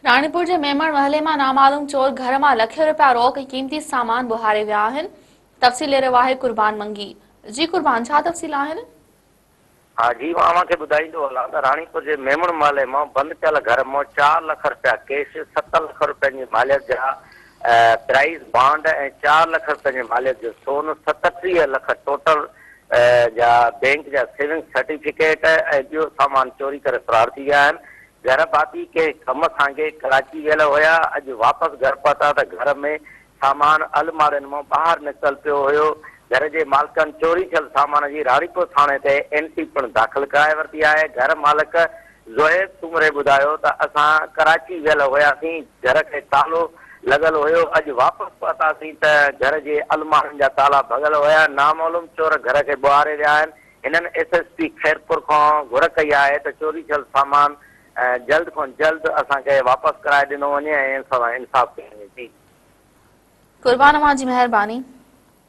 راڻيپور جي ميمڻ محلي مان نامعلوم چور گهر مان لکين رپيا روڪ ۽ قيمتي سامان ٻهاري ويا آهن، تفصيل ڏئي رهيو آهي قربان منگي. جي قربان ڇا تفصيل آهن؟ ها جي مان اوهان کي ٻڌائيندو هلان ته راڻيپور جي ميمڻ محلي مان بند ڪيل گهر مان چار لک رپيا ڪيش، ست لک رپين جي ماليت جا پرائيز بانڊ ۽ چار لک رپين جي ماليت جو سون، 37 لک ٽوٽل جا بينڪ جا سيونگ سرٽيفڪيٽ ۽ ٻيو سامان چوري ڪري فرار ٿي ويا آهن. گهر ڀاتي ڪنهن ڪم سانگي ڪراچي ويل هيا، اڄ واپس گهر پهتا ته گهر ۾ سامان الماڙين مان ٻاهر نڪتل پيو هيو، گهر جي مالڪن چوري ٿيل سامان جي راڻيپور ٿاڻي تي اين سي پڻ داخل ڪرائي ورتي آهي، گهر مالڪ زوهيب سومري ٻڌايو ته اسان ڪراچي ويل هياسين، گهر کي تالو لڳل هيو، اڄ واپس پهتاسين ته گهر جي الماڙين جا تالا ڀڳل هيا، نامعلوم چور گهر کي ٻهاري ويا آهن، هنن ايس ايس پي خيرپور کان گهر ڪئي آهي ته چوري ٿيل سامان جلد کان جلد اسان کي واپس ڪرائي ڏنو وڃي ۽ اسان سان انصاف ڪيو وڃي. جي. قربان اوهان جي مهرباني.